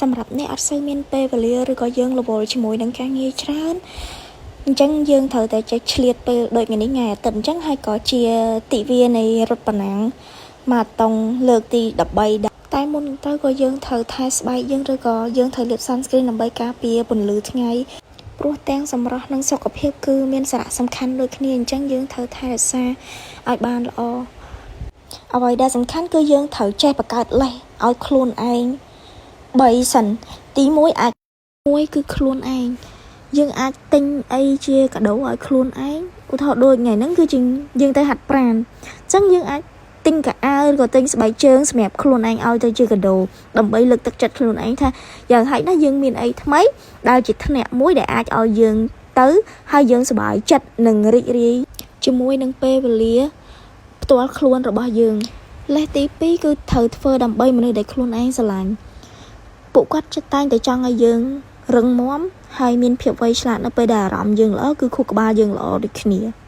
សម្រាប់អ្នកអត់សូវមានពេលវេលាឬក៏យើងរវល់ជាមួយនឹងការងារច្រើនអញ្ចឹងយើងត្រូវតែចេះឆ្លៀតពេលដូចថ្ងៃនេះថ្ងៃអាទិត្យអញ្ចឹងហើយក៏ជាទិវានៃរត់ប្រណាំងម៉ាតុងលើកទី13ដែរតែមុននឹងទៅក៏យើងត្រូវថែស្បែកយើងឬក៏យើងត្រូវលាប sunscreen ដើម្បីការពារពន្លឺថ្ងៃព្រោះទាំងសម្រស់និងសុខភាពគឺមានសារៈសំខាន់ដូចគ្នាអញ្ចឹងយើងត្រូវថែរក្សាឲ្យបានល្អអ្វីដែលសំខាន់គឺយើងត្រូវចេះបង្កើតលេសឲ្យខ្លួនឯង3សិនទី1អាចមួយគឺខ្លួនឯងយើងអាចទិញអីជាកាដូឲ្យខ្លួនឯងឧទាហរណ៍ដូចថ្ងៃហ្នឹងគឺជាយើងទៅហាត់ប្រាណអញ្ចឹងយើងអាចទិញខោអាវឬក៏ទិញស្បែកជើងសម្រាប់ខ្លួនឯងឲ្យទៅជាកាដូដើម្បីលើកទឹកចិត្តខ្លួនឯងថាយ៉ាងហោចណាស់យើងមានអីថ្មីដែលជាធ្នាក់មួយដែលអាចឲ្យយើងទៅហើយយើងសប្បាយចិត្តនិងរីករាយជាមួយនឹងពេលវេលាផ្ទាល់ខ្លួនរបស់យើងលេសទី2គឺត្រូវធ្វើដើម្បីមនុស្សដែលខ្លួនឯងស្រឡាញ់ពួកគាត់ចិត្តតែងតែចង់ឲ្យយើងរឹងមាំហើយមានភាពវៃឆ្លាតនៅពេលដែលអារម្មណ៍យើងល្អគឺខួរក្បាលយើងល្អដូចគ្នា។